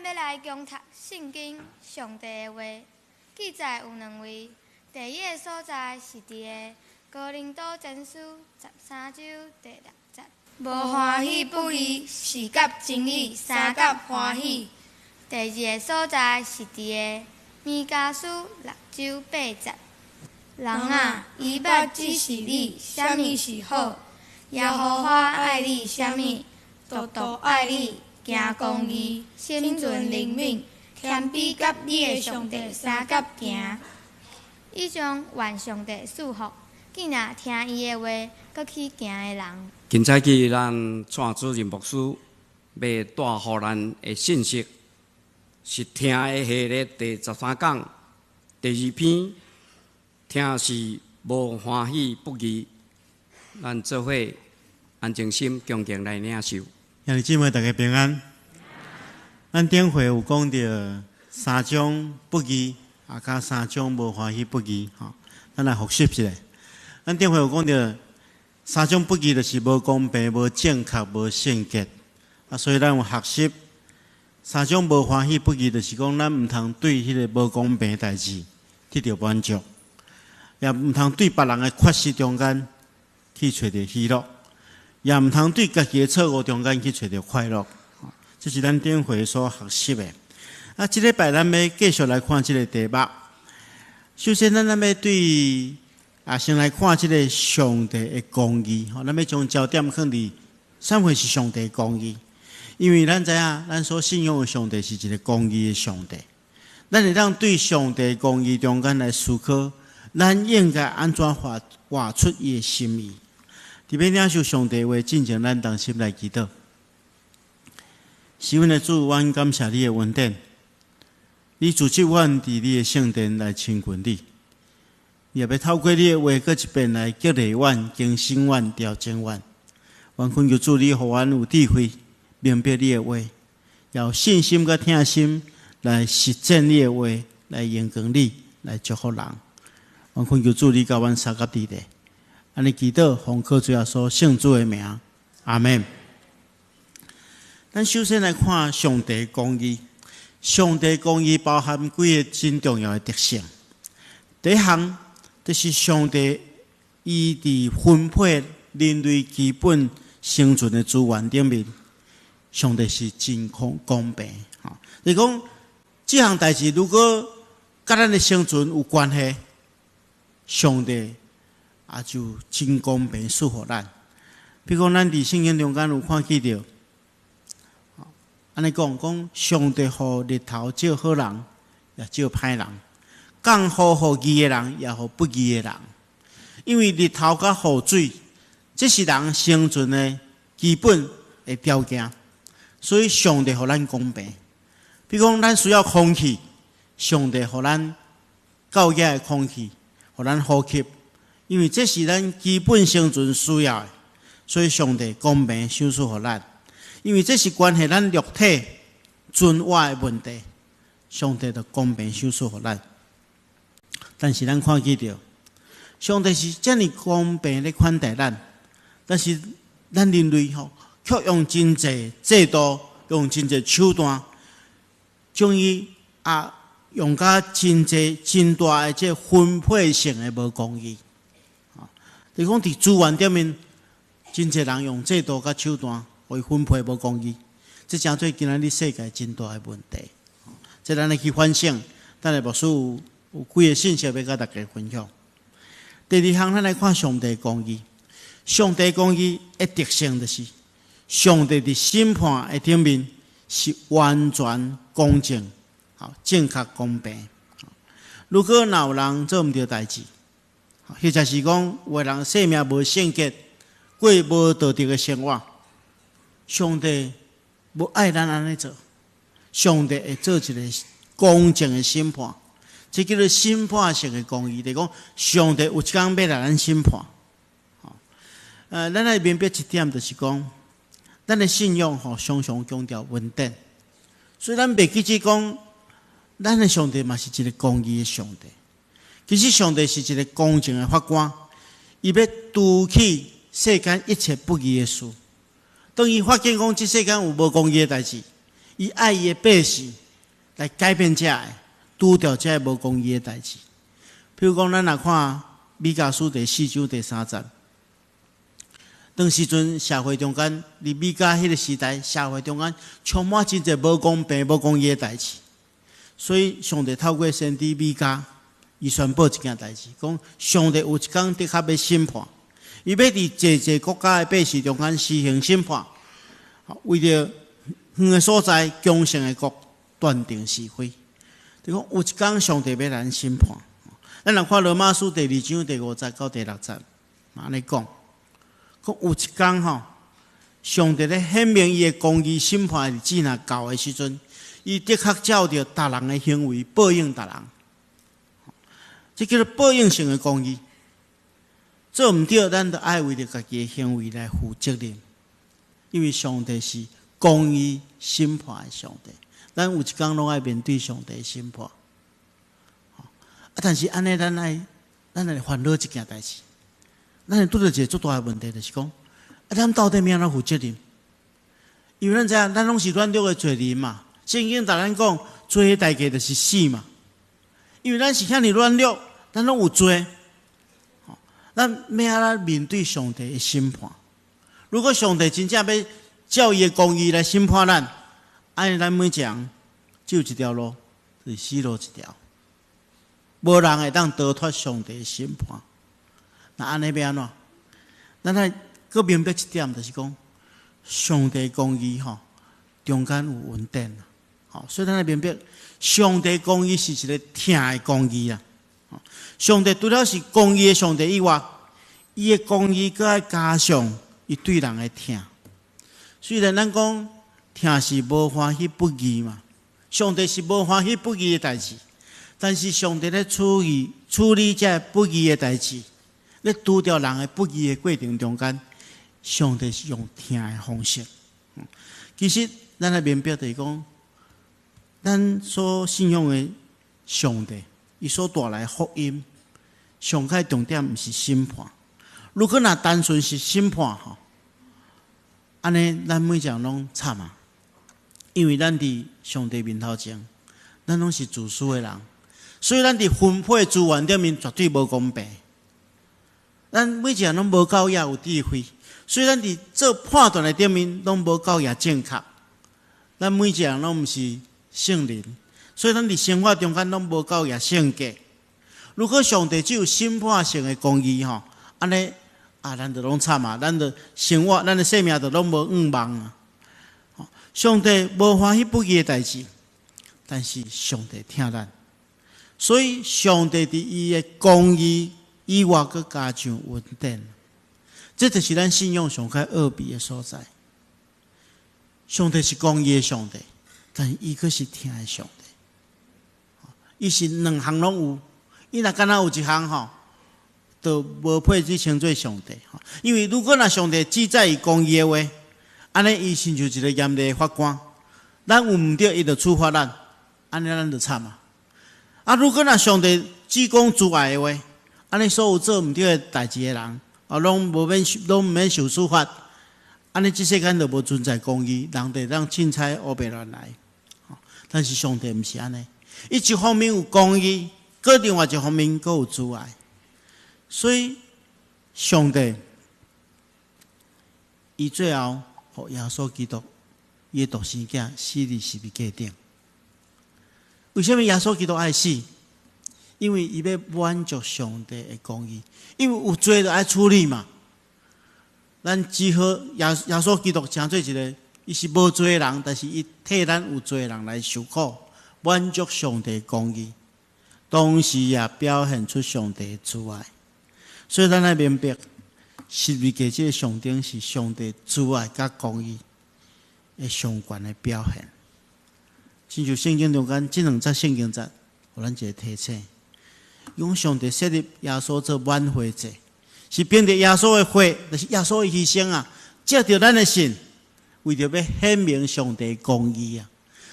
欲來恭讀聖經上帝的話，記載有兩位。第一个所在是佇个哥林多前書13章第6節。無歡喜不義，是佮真理相佮歡喜。第二个所在是佇个彌迦書6章8節。人啊，伊欲指示你啥物是好，耶和華愛你啥物，獨獨愛你，行公義，心存靈敏，謙卑佮你的上帝相佮行。以上願上帝賜福，囝若聽伊的話，閣去行的人。今早起咱蔡主任牧師欲帶予咱的信息，是聽的系列第13講第二篇，聽是無歡喜不義，咱做伙安靜心恭敬來領受。兄弟姊妹，大家平安。咱頂回有講著三種不義，啊，佮三種無歡喜不義，吼。咱來複習一下。咱頂回有講著三種不義，就是無公平、無正確、無聖潔。啊，所以咱有學習三種無歡喜不義，就是講咱毋通對彼个無公平的代誌得著滿足，也毋通對別人的缺失中間去揣著喜樂，也毋通對家己的錯誤中間去揣著快樂。這是咱頂回所學習的。啊，這禮拜咱欲繼續來看這个題目。首先，咱欲對啊，先來看這个上帝的公義。吼，咱欲將焦點放佇啥物是上帝的公義？因為咱知影，咱所信仰的上帝是一个公義的上帝。咱會當對上帝公義中間來思考，咱應該按怎活活出伊的心意。佇欲領受上帝話進前，咱同心來祈禱。是阮的主，阮感謝你的恩典，你組織阮佇你的聖殿來親近你，你也欲透過你的話，閣一遍來激勵阮、更新阮、調整阮。阮懇求主，你予阮有智慧，明白你的話，有信心佮疼心來實踐你的話，來榮光你，來祝福人。阮懇求主，你佮阮相佮佇咧。按呢祈禱，奉靠主耶穌聖子的名，阿門。咱首先來看上帝公義。上帝公義包含幾个真重要的特性。第一項就是上帝伊佇分配人類基本生存的資源頂面，上帝是真公公平。吼，就是講這項代誌如果佮咱的生存有關係，上帝也就真公平賜予咱。比如講，咱佇聖經中間有看見著。按呢講，講上帝予日頭照好人，也照歹人；降雨予義的人，也予不義的人。因為日頭佮雨水，這是人生存的基本的條件，所以上帝予咱公平。比如講，咱需要空氣，上帝予咱夠額的空氣，予咱呼吸，因為這是咱基本生存需要的，所以上帝公平賞賜予咱。因為這是關係咱肉體存活的問題，上帝就公平賞賜予咱。但是咱看見著，上帝是遮爾公平咧款待咱，但是咱人類吼，卻用真濟制度，用真濟手段，將伊啊用甲真濟真大的這分配性的無公義。就講佇資源頂面，真濟人用制度佮手段，予伊分配無公義，這成做今仔日世界真大的問題。這咱愛去反省，等下牧師有幾个信息欲佮大家分享。第二項，咱來看上帝公義。上帝公義的特性就是，上帝佇審判的頂面是完全公正、好正確、公平。如果若有人做毋著代誌，或者是講有的人生命無聖潔，過無道德的生活，上帝無愛咱按呢做，上帝會做一个公正的審判，這叫做審判性的公義，就是講上帝有一工欲來咱審判。咱愛明白一點，就是講，咱的信仰吼常常強調恩典，所以咱袂記得講，咱的上帝嘛是一个公義的上帝。其實上帝是一个公正的法官，伊欲除去世間一切不義的事。當伊發現講這世間有無公義的代誌，伊愛伊的百姓來改變這个，拄著這个無公義的代誌。譬如講，咱若看彌迦書第四章第三節，當時陣社會中間，佇彌迦彼个時代，社會中間充滿真濟無公平、無公義的代誌。所以上帝透過先知彌迦，伊宣布一件代誌，講上帝有一工的確欲審判，伊欲佇濟濟國家的百姓中間施行審判，為著遠的所在強盛的國斷定是非。就講有一工上帝欲來審判。咱若看羅馬書第二章第五節到第六節，嘛按呢講，講有一工吼，上帝咧顯明伊的公義審判的日子若到的時陣，伊的確照著逐人的行為報應逐人，這叫做報應性的公義。做毋對，咱就愛為著家己的行為來負責任，因為上帝是公義審判的上帝，咱有一工攏愛面對上帝審判。啊！但是按呢，咱愛煩惱一件代誌，咱會拄著一个足大的問題，就是講，啊，咱到底欲按怎負責任？因為咱知影，咱攏是軟弱的罪人嘛。聖經逐咱講，罪的代價就是死嘛。因為咱是遐爾軟弱，咱攏有罪，咱欲按怎面對上帝的審判？如果上帝真正欲照伊的公義來審判咱，按呢咱每一個人只有一條路，就是死路一條。無人會當逃脫上帝的審判。那按呢欲按怎？咱愛閣明白一點，就是講上帝公義吼，中間有恩典。吼，所以咱愛明白，上帝公義是一个疼的公義啊。上帝除了是公義的上帝以外，伊的公義閣愛加上伊對人的疼。雖然咱講疼是無歡喜不義嘛，上帝是無歡喜不義的代誌。但是上帝咧處理這不義的代誌，咧拄著人的不義的過程中間，上帝是用疼的方式。其實咱愛明白就是講，咱所信仰的上帝，伊所帶來福音，上蓋重點毋是審判。如果若單純是審判吼，按呢咱每一個人攏慘啊！因為咱佇上帝面頭前，咱攏是自私的人。所以咱佇分配資源頂面絕對無公平。咱每一個人攏無夠也有智慧，所以咱佇做判斷的頂面攏無夠也正確。咱每一個人攏毋是聖人，所以咱佇生活中間攏無夠也聖潔。如果上帝只有審判性的公義吼，按呢啊，咱就攏慘啊！咱就生活，咱的生命就攏無向望啊！上帝無歡喜不義的代誌，但是上帝疼咱。所以，上帝佇伊的公義以外，閣加上恩典，這就是咱信仰上較奧秘的所在。上帝是公義的上帝，但伊閣是疼的上帝。伊是兩項攏有，伊若干焦有一項吼，就無配去稱做上帝。因為如果若上帝只在意公義的話，按呢伊親像一个嚴厲的法官，咱有毋對，伊就處罰咱，按呢咱就慘啊！啊！如果若上帝只講慈愛的話，按呢所有做毋對的代誌的人，啊，攏無免，攏毋免受處罰，按呢這世間就無存在公義，人就會當凊彩烏白亂來。但是上帝毋是按呢，伊一方面有公義，閣另外一方面閣有慈愛，所以上帝伊最後予耶穌基督伊的獨生囝死佇十字架頂。為啥物耶穌基督愛死？因為伊欲滿足上帝的公義，因為有罪就愛處理嘛。咱只好耶穌基督成做一个，伊是無罪的人，但是伊替咱有罪的人來受苦，滿足上帝公義，同時也表現出上帝的慈愛。所以咱愛明白，十字架這个象徵是上帝慈愛佮公義的上懸的表現。親像聖經中間這兩節聖經節，予咱一个提醒：用上帝設立耶穌做挽回祭，是憑著耶穌的血，就是耶穌的犧牲啊，藉著咱的信，為著欲顯明上帝公義啊。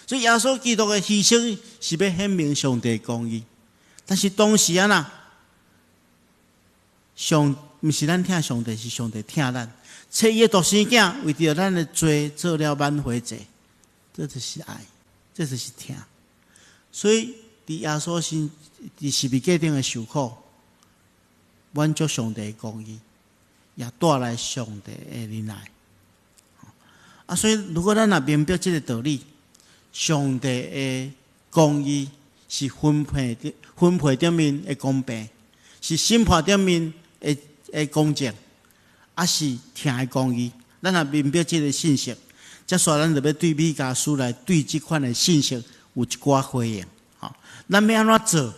所以耶穌基督的犧牲是欲顯明上帝公義。但是當時啊呐，上毋是咱疼上帝，是上帝疼咱，差伊的獨生囝為著咱的罪做了挽回祭。這就是愛，這就是疼。所以，佇耶穌身佇十字架頂的受苦，滿足上帝的公義，也帶來上帝的仁愛。啊，所以如果咱若明白這个道理，上帝的公義是分配頂面的公平，是審判頂面的公正，抑是疼的公義。咱若明白這个信息，才煞咱就欲對彌迦書來對這款的信息有一寡回應。吼，咱欲按怎做，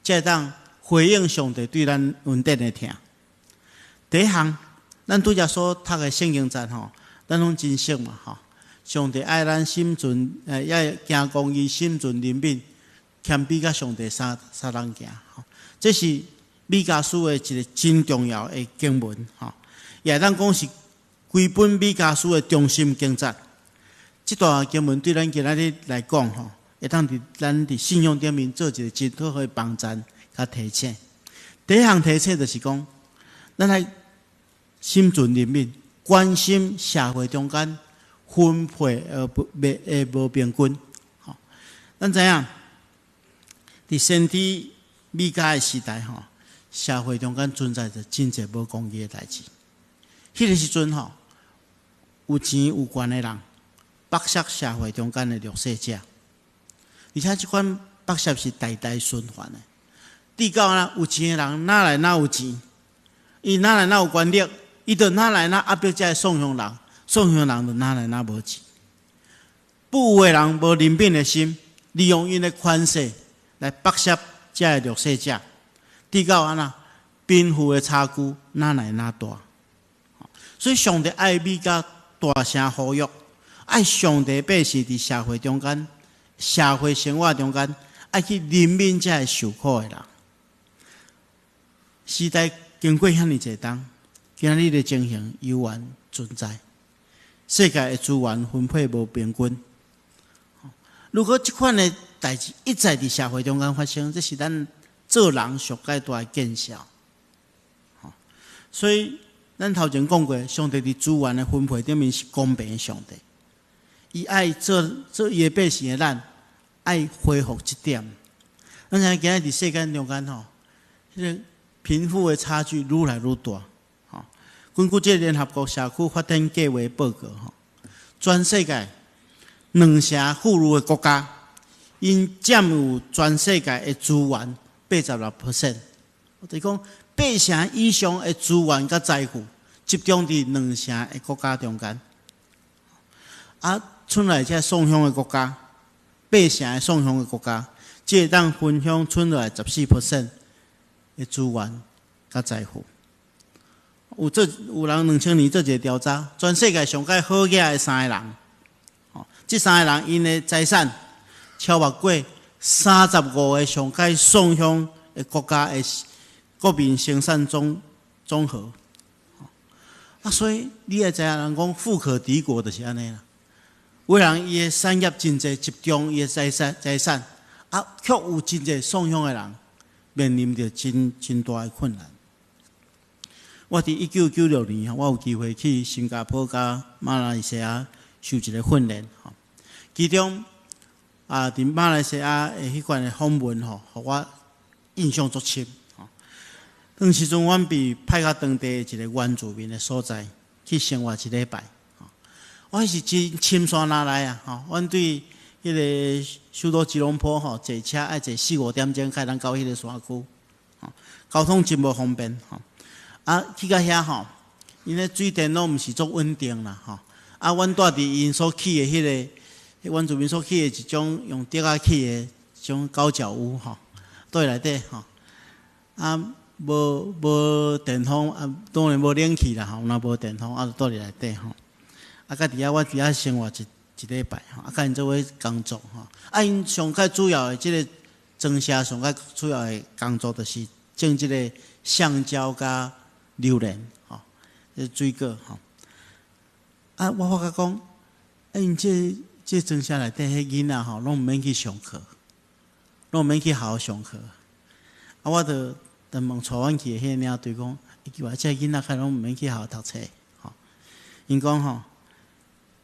才會當回應上帝對咱恩典的疼？第一項，咱拄才所讀的聖經節吼，咱攏真熟嘛吼。上帝愛咱心存，愛行公義，心存憐憫，謙卑佮上帝相同行。吼，這是彌迦書的一个真重要的經文吼，也會當講是規本彌迦書的中心經節。這段經文對咱今仔日來講吼，會當佇咱佇信仰頂面做一个真好的幫贊佮提醒。第一項提醒就是講，咱愛心存憐憫，關心社會中間分配而不袂會無平均。吼，咱知影，佇先知彌迦的時代吼，社會中間存在著真濟無公義的代誌。彼个時陣吼，有錢有權的人剝削社會中間的弱勢者，而且這款剝削是代代循環的。直到呢，有錢的人愈來愈有錢，伊愈來愈有權力，伊就愈來愈壓迫這个散鄉人，散鄉人就愈來愈無錢。富有的人無憐憫的心，利用𪜶的權勢來剝削這个弱勢者，直到按怎貧富的差距愈來愈大。所以上帝愛彌迦大聲呼籲，愛上帝百姓佇社會中間、社會生活中間，愛去憐憫這个受苦的人。時代經過遐爾濟冬，今仔日的情形猶原存在。世界的資源分配無平均。如果這款的代誌一再佇社會中間發生，這是咱做人上蓋大的見笑。所以咱頭前講過，上帝佇資源的分配頂面是公平的上帝。伊愛做做伊的百姓的咱，愛恢復這點。咱知影今仔佇世間中間吼，彼个貧富的差距愈來愈大。吼，根據這个聯合國社區發展計畫報告，吼，全世界兩成富裕的國家，𪜶佔有全世界的資源86%。就是講八成以上的資源佮財富集中佇兩成的國家中間。啊，賰來這散鄉的國家，八成的散鄉的國家，只會當分享賰落來14% 的資源佮財富。有做有人2000年做一个調查，全世界上蓋好額的三个人，吼，這三个人𪜶的財產超越過35个上蓋散鄉的國家的國民生產總和。啊，所以你會知影人講富可敵國就是按呢啦。有的人伊的產業真濟集中伊的財產，啊，卻有真濟散鄉的人面臨著真大的困難。我佇1996年，我有機會去新加坡佮馬來西亞受一个訓練，吼。其中啊，佇馬來西亞的彼款的訪問吼，予我印象足深。吼，當時陣，阮被派到當地一个原住民的所在去生活一禮拜。我彼時真深山內來啊！吼，阮對彼个首都吉隆坡吼，坐車愛坐四五點鐘才會當到彼个山區，吼，交通真無方便吼。啊，去到遐吼，𪜶的水電攏毋是足穩定啦吼。啊，阮蹛佇𪜶所起的彼个，原住民所起的一種用竹仔起的一種高腳屋吼，蹛佇內底吼。啊，無電風啊，當然無冷氣啦吼，若無電風啊，就蹛佇內底吼。啊，佮佇遐我佇遐生活一禮拜吼，啊，佮𪜶做伙工作吼。啊，𪜶上較主要的這个莊社上較主要的工作就是種這个橡膠佮榴蓮吼，這水果吼。啊，我發覺講，啊，𪜶這莊社內底彼囡仔吼，攏毋免去上課，攏毋免去學校上課。啊，我就問帶阮去的彼个領隊講，伊叫我這囡仔較攏毋免去學校讀冊吼。𪜶講吼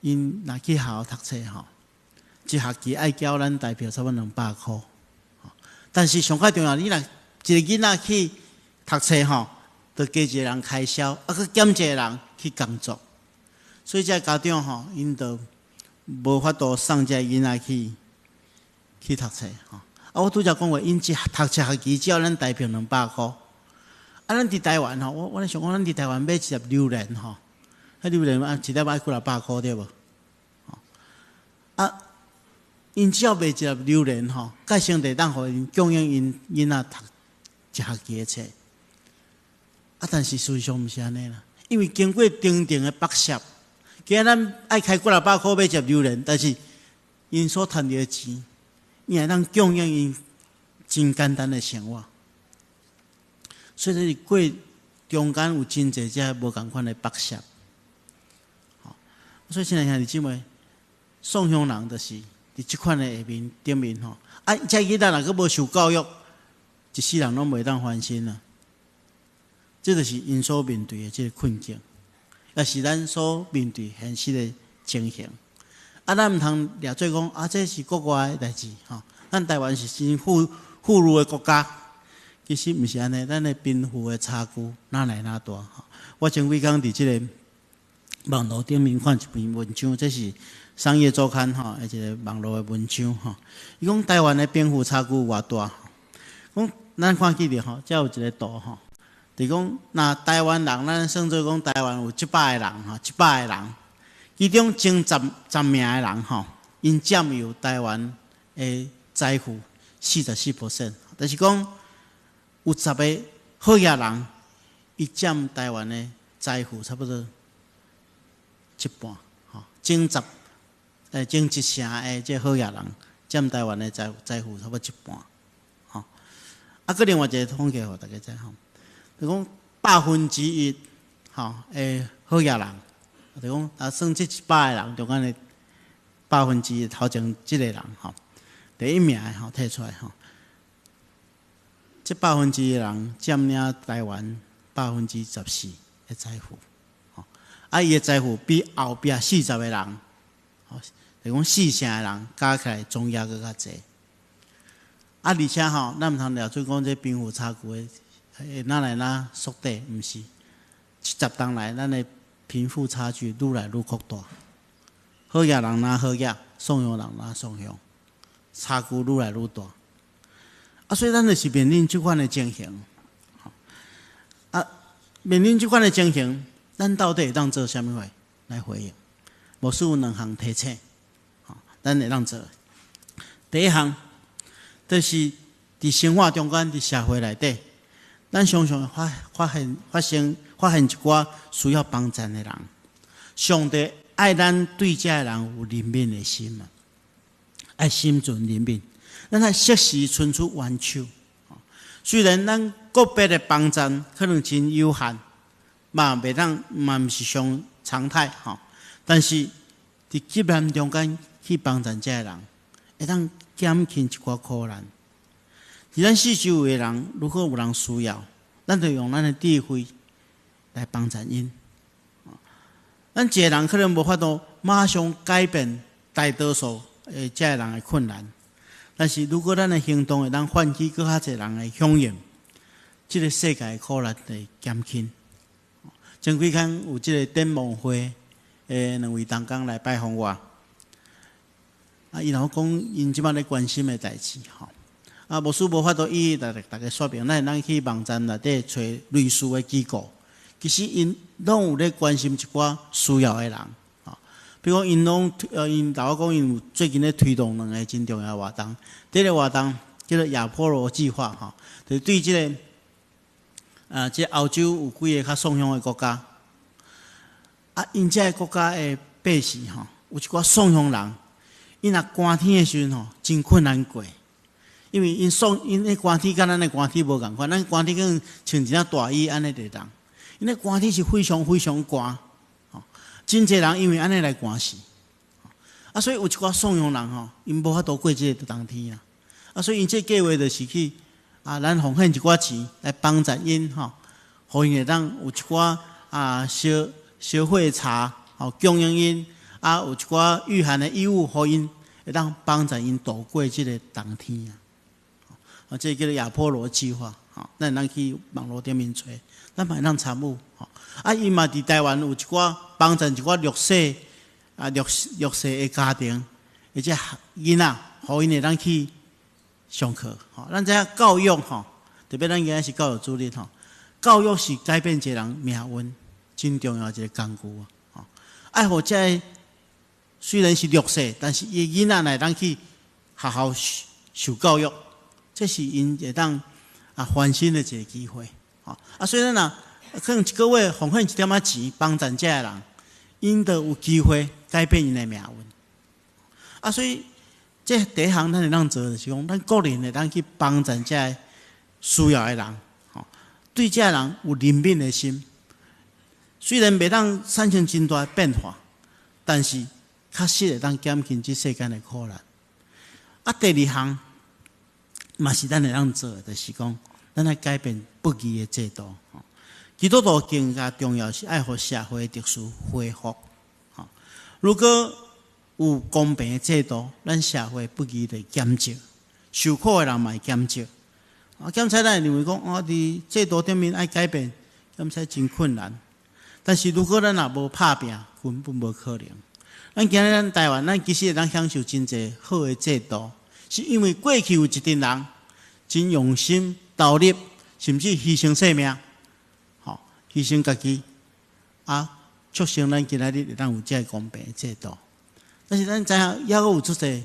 ，𪜶若去學校讀冊吼，一學期愛繳咱台票差不多200箍。但是上較重要，你若一個囡仔去讀冊吼，就加一個人開銷，啊，閣減一個人去工作。所以這家長吼，𪜶就無法度送這個囡仔去讀冊吼。啊，我拄才講過，𪜶一讀一學期只要咱台票200箍。啊，咱佇台灣吼，我咧想講，咱佇台灣買一粒榴蓮吼，彼榴蓮啊，一粒愛幾若百箍對無？啊，𪜶只要賣一粒榴蓮吼，蓋先會當予𪜶供應𪜶囡仔讀一學期的冊。啊，但是事實上毋是按呢啦，因為經過重重的剝削，今仔咱愛開幾若百箍買一粒榴蓮，但是𪜶所趁著的錢，𪜶會當供應𪜶真簡單的生活。所以這是過中間有真濟這無仝款的剝削。所以親愛兄弟姊妹，宋鄉人就是佇這款的下面頂面吼，啊，這囡仔若閣無受教育，一世人攏袂當翻身啊！這就是𪜶所面對的這个困境，也是咱所面對現實的情形。啊，咱毋通掠做講啊，這是國外的代誌吼。咱台灣是真富裕的國家，其實毋是按呢，咱的貧富的差距哪來哪大吼。我前幾工佇這个網路頂面看一篇文章，這是商業週刊吼，一個網路的文章吼。伊講台灣的貧富差距有偌大？講咱看見著吼，這有一個圖吼，就講若台灣人，咱算做講台灣有一百个人吼，100個人，其中前十名的人吼，𪜶佔有台灣的財富44%，就是講有十个好額人，伊佔台灣的財富差不多一半，吼，前一成的這好額人佔台灣的財富差不多一半，吼。啊，閣另外一個統計予大家知吼，就講1%吼的好額人，就講啊，算這100個人中間的1/百頭前這個人吼，第一名的吼提出來吼，這1/百的人佔領台灣14%的財富，吼，啊，伊的財富比後壁40個人，吼，就講四成的人加起來總額閣較濟。啊，而且吼，咱毋通掠做講這貧富差距的會哪來哪縮短，毋是，10冬來，咱的貧富差距愈來愈擴大。好額人若好額，喪鄉人若喪鄉，差距愈來愈大。啊，所以咱就是面臨這款的情形。啊，面臨這款的情形，咱到底會當做啥物貨來回應？牧師有兩項提醒，咱會當做。第一項，就是佇生活中間，佇社會內底，咱常常發現一寡需要幫贊的人。上帝愛咱對這个人有憐憫的心嘛，愛心存憐憫，咱愛適時伸出援手。雖然咱個別的幫贊可能真有限，嘛袂當嘛毋是上常態吼，但是佇急難中間去幫贊這个人，會當減輕一寡苦難。佇咱四周圍的人，如果有人需要，咱就用咱的智慧來幫贊𪜶。咱一個人可能無法度馬上改變大多數的這个人的困難，但是如果咱的行動會當喚起閣較濟人的響應，這个世界的苦難會減輕。前幾工有這个展望會的兩位同工來拜訪我，啊，伊若講𪜶這擺咧關心的代誌吼，啊，牧師無法度一一逐家說明，咱會當去網站內底揣類似的機構，其實𪜶攏有咧關心一寡需要的人，吼，比如講𪜶攏𪜶同我講𪜶有最近咧推動兩个真重要的活動，第一个活動叫做亞波羅計劃，吼，就對這个啊，這歐洲有幾个較喪鄉的國家，啊，𪜶這个國家的百姓吼，有一寡喪鄉人，𪜶若寒天的時陣吼，真困難過，因為𪜶的寒天佮咱的寒天無仝款，咱寒天可能穿一領大衣按呢就會當，𪜶的寒天是非常非常寒，吼，真濟人因為按呢來寒死，啊，所以有一寡喪鄉人吼，𪜶無法度過這个冬天啊，啊，所以𪜶這個計劃就是去。啊，咱奉獻一寡錢來幫助𪜶吼，予𪜶會當有一寡啊燒燒火柴吼供應𪜶，啊有一寡御寒的衣物予𪜶，會當幫助𪜶渡過這个冬天啊。啊，這个叫做亞波羅計劃，吼，咱會當去網路頂面揣，咱嘛會當參與，吼。啊，伊嘛佇台灣有一寡幫助一寡弱勢啊弱勢的家庭，而且囡仔，予𪜶會當去上課，吼。咱知影教育吼，特別咱今仔是教育主日吼，教育是改變一个人命運真重要一个工具啊，吼。愛予這个雖然是弱勢，但是伊囡仔會當去學校受教育，這是𪜶會當啊翻身的一个機會，吼。啊，所以咱若可能一个月奉獻一點仔錢幫助這个人，𪜶就有機會改變𪜶的命運。啊，所以這第一項咱會當做，就是講咱個人會當去幫助這个需要的人，吼，對這个人有憐憫的心。雖然袂當產生真大的變化，但是確實會當減輕這世間的苦難。啊，第二項嘛是咱會當做的，就是講咱愛改變不義的制度。基督徒更加重要是愛予社會秩序恢復。如果有公平的制度，咱社會不義就減少，受苦的人嘛會減少。啊，檢採咱會認為講，哦，佇制度頂面愛改變，檢採真困難。但是如果咱若無拍拚，根本無可能。咱今日咱台灣，咱其實會當享受真濟好的制度，是因為過去有一陣人真用心投入，甚至犧牲性命，吼，犧牲家己，啊，促成咱今仔日會當有這个公平的制度。但是咱知影，猶閣有足濟，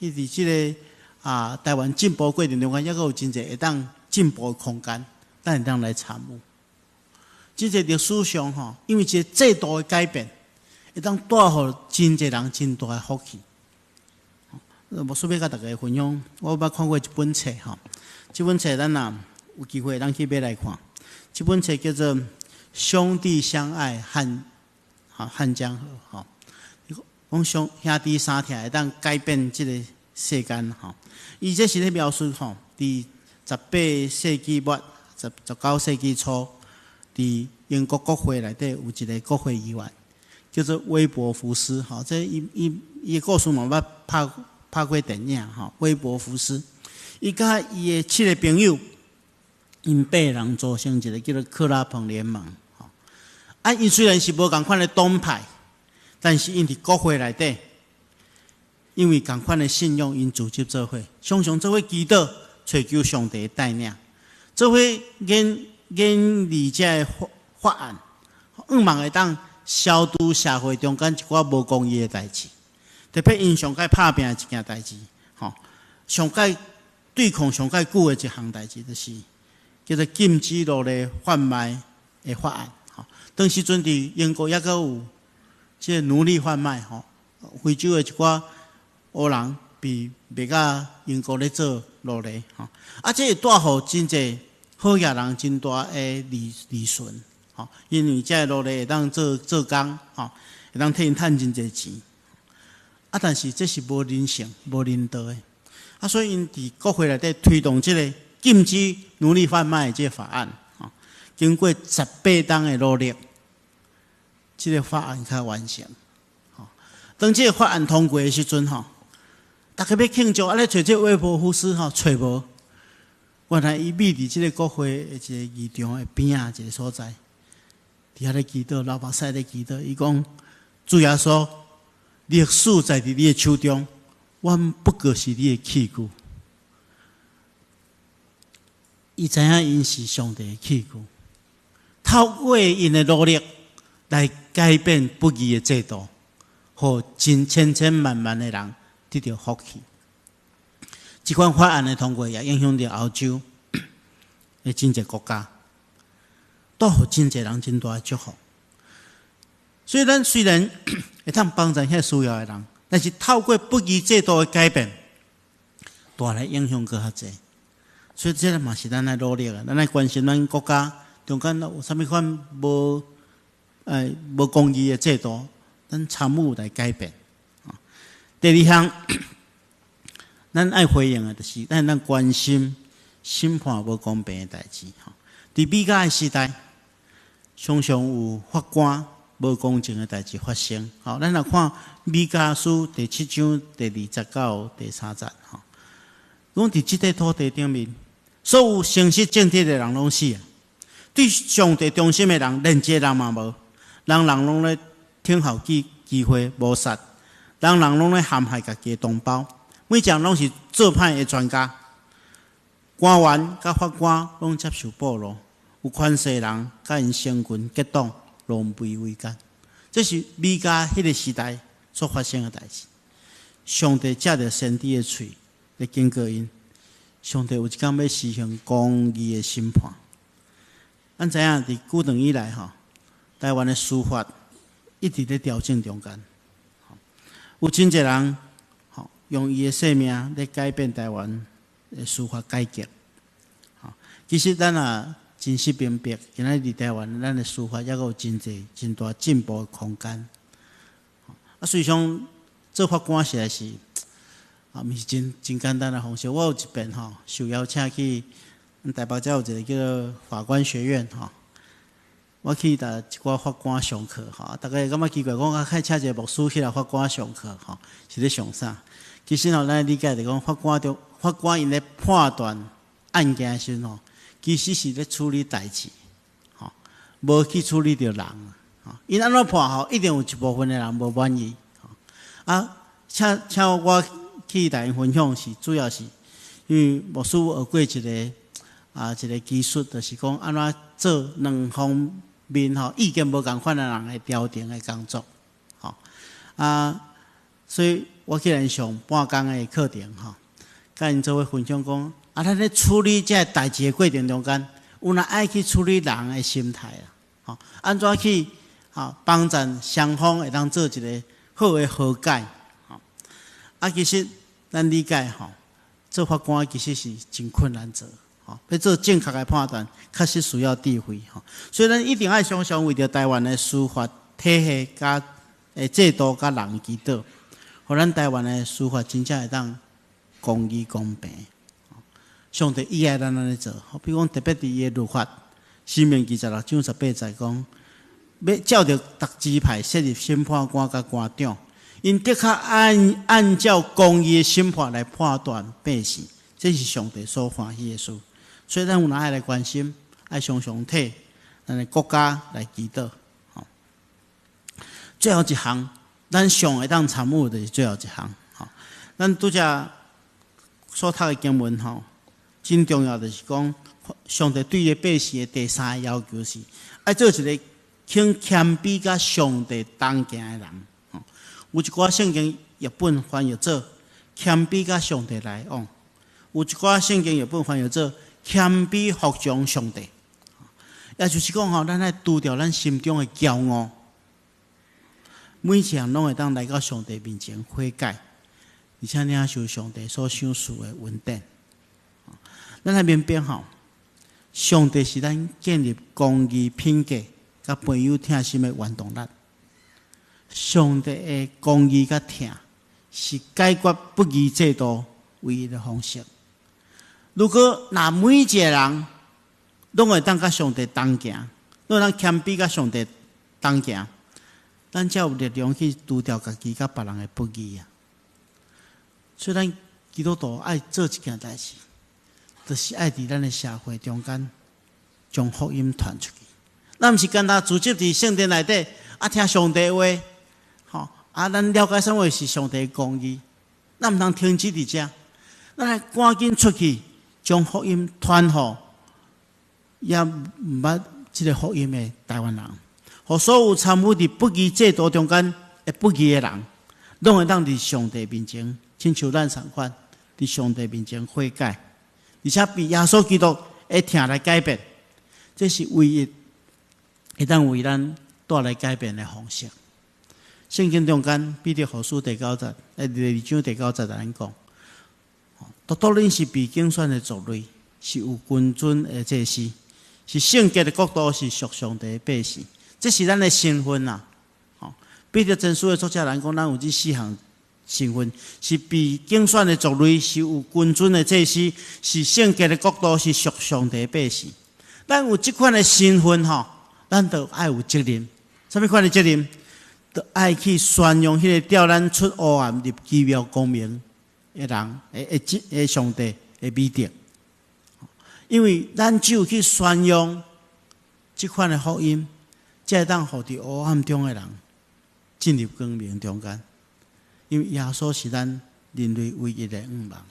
去佇這个啊台灣進步過程中間，猶閣有真濟會當進步的空間，咱會當來參與。真濟歷史上吼，因為一個制度的改變，會當帶予真濟人真大的福氣。牧師欲共大家分享，我捌看過一本冊吼，這本冊咱若有機會，咱去買來看。這本冊叫做《兄弟相愛漢江河》吼，講兄弟相疼會當改變這个世間吼。伊這是咧描述吼，佇18世紀末、19世紀初，佇英國國會內底有一个國會議員，叫做威伯福斯吼。這伊伊的故事嘛捌拍過電影吼。威伯福斯，伊佮伊的七个朋友，𪜶八人組成一个叫做克拉彭聯盟吼。啊，𪜶雖然是無仝款的黨派，但是𪜶佇國會內底，因為仝款的信仰，𪜶組織做伙，常常做伙祈禱，揣求上帝帶領，做伙研擬這个法案，向望會當消除社會中間一寡無公義的代誌，特別𪜶上蓋拍拚的一件代誌，吼，上蓋對抗上蓋久的一項代誌，就是叫做禁止奴隸販賣的法案。吼，當時陣佇英國猶閣有這个奴隸販賣，吼，非洲的一寡黑人被賣到英國咧做奴隸，吼，啊，這會帶予真濟好額人真大的利潤，吼，因為這个奴隸會當做工，吼，會當替𪜶趁真濟錢。啊，但是這是無人性、無人道的。啊，所以𪜶佇國會內底推動這个禁止奴隸販賣的這个法案，吼，經過18冬的努力，這个法案才完成。吼，當這個法案通過的時陣，吼，大家欲慶祝，啊咧揣這個威伯福斯，吼，揣無。原來伊覕佇這个國會的一个議場的邊仔一个所在，佇遐咧祈禱，流目屎咧祈禱。伊講：主耶穌，歷史在佇你的手中，阮不過是你的器具。伊知影𪜶是上帝的器具，透過𪜶的努力來改變不義的制度，予真千千萬萬的人得著福氣。這款法案的通過，也影響著歐洲的真濟國家，帶予真濟人真大的祝福。所以，咱雖然會當幫助遐需要的人，但是透過不義制度的改變，帶來影響閣較濟。所以，這个嘛是咱愛努力的，咱愛關心咱國家中間有啥物款無公義的制度，咱參與來改變。第二項，咱愛回應的，就是咱關心審判無公平的代誌。佇米迦的時代，常常有法官無公正的代誌發生。吼，咱來看彌迦書第七章第二節到第三節。吼，講佇這塊土地頂面，所有誠實正直的人攏死啊！對上帝忠心的人，連一个人嘛無。人人攏咧聽候機機會謀殺，人人攏咧陷害家己的同胞，每一人攏是做歹的專家。官員佮法官攏接受賄賂，有權勢人佮𪜶成群結黨，狼狽為奸。這是彌迦彼个時代所發生的代誌。上帝藉著先知的喙來警告𪜶，上帝有一工欲施行公義的審判。咱知影佇久長以來吼，台灣的司法一直咧調整中間，有真濟人吼用伊的性命咧改變台灣的司法改革。其實咱也真實明白，今仔日佇台灣，咱的司法猶閣有真濟真大進步的空間。啊，所以講做法官實在是啊，毋是真真簡單的方式。我有一遍吼，受邀請去台北遮有一个叫做法官學院吼，我去共一寡法官上課吼，逐家會感覺奇怪，講啊，開請一个牧師去來法官上課吼，是咧上啥？其實吼，咱理解就講法官中法官𪜶咧判斷案件的時陣吼，其實是咧處理代誌，吼，無去處理著人，吼，𪜶按怎判吼，一定有一部分的人無滿意，吼，啊，請請我去共𪜶分享是主要是因為牧師學過一个啊一个技術，就是講按怎做兩方面吼意見無仝款的人的調停的工作，吼，啊，所以我去𪜶上半工的課程吼，佮𪜶做伙分享講，啊，咱咧處理這个代誌的過程中間，有若愛去處理人的心態啦，吼，按怎去吼幫助雙方會當做一个好的和解，吼，啊，其實咱理解吼，做法官其實是真困難做，吼，欲做正確的判斷，確實需要智慧，吼，所以咱一定愛常常為著台灣的司法體系佮制度佮人祈禱，予咱台灣的司法真正會當公義公平。上帝伊愛咱按呢做，好比講特別佇伊的律法，申命記十六章十八節講，欲照著逐支派設立審判官佮官長，𪜶的確按按照公義的審判來判斷百姓，這是上帝所歡喜的事。所以咱有哪愛來關心，愛常常替咱的國家來祈禱。最後一項，咱上會當參與就是最後一項。吼，咱拄才所讀的經文吼，真重要就是講，上帝對伊的百姓的第三个要求是，愛做一个肯謙卑佮上帝同行的人。吼，有一寡聖經譯本翻譯做謙卑佮上帝來往，有一寡聖經譯本翻譯做謙卑服從上帝。也就是講吼，咱愛除掉咱心中的驕傲，每一項攏會當來到上帝面前悔改，而且領受上帝所賞賜的恩典。咱來明白吼，上帝是咱建立公義品格、佮培養疼心的原動力。上帝的公義佮疼，是解決不義制度唯一的方式。如果若每一个人攏會當佮上帝同行，攏會當謙卑佮上帝同行，咱才有力量去除掉家己佮別人的不義啊。所以咱基督徒愛做一件代誌，就是愛佇咱的社會中間將福音傳出去。咱毋是干焦聚集佇聖殿內底啊，聽上帝話，吼啊，咱了解啥物是上帝的公義，咱毋通停止佇遮，咱愛趕緊出去，將福音傳予猶毋捌這个福音的台灣人，予所有參與佇不義制度中間的不義的人，攏會當佇上帝面前，親像咱仝款，佇上帝面前悔改，而且被耶穌基督的疼來改變，這是唯一會當為咱帶來改變的方式。聖經中間，彼得後書第九節，第二章第九節按呢講，獨獨恁是被揀選的族類，是有君尊的祭司，是聖潔的國度，是屬上帝的百姓。這是咱的身份啊！吼，彼得前書的作者來講，咱有這四項身份，是被揀選的族類，是有君尊的祭司，是聖潔的國度，是屬上帝的百姓。咱有這款的身份吼，咱就愛有責任。啥啥物款的責任？就愛去宣揚彼个召咱出黑暗入奇妙光明的人，的的的上帝的美德。因為咱只有去宣揚這款的福音，才會當予佇黑暗中的人進入光明中間。因為耶穌是咱人類唯一的向望。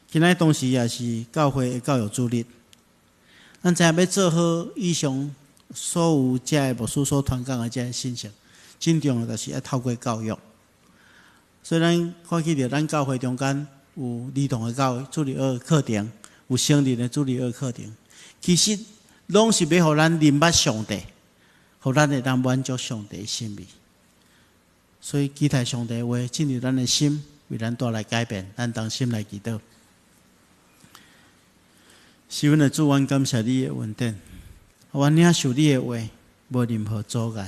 今仔當時也是教會的教育主日，咱知影欲做好以上所有這个牧師所傳講的這个信息，真重要就是愛透過教育。所以咱看起著咱教會中間有兒童的教育、主日學課程，有成人的主日學課程，其實攏是欲予咱認捌上帝，予咱會當滿足上帝的心意。所以期待上帝話進入咱的心，為咱帶來改變。咱同心來祈禱。是阮的主，阮感謝你的恩典，阮領受你的話，無任何阻礙。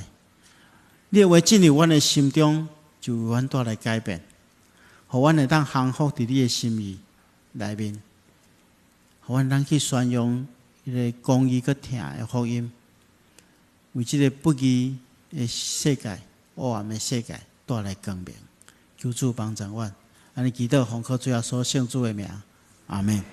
你的話進入阮的心中，就為阮帶來改變，予阮會當降服佇你的心意內面，予阮當去宣揚彼个公義佮疼的福音，為這个不義的世界、黑暗的世界帶來光明。求主幫助阮，按呢祈禱奉靠主耶穌聖子的名，阿門。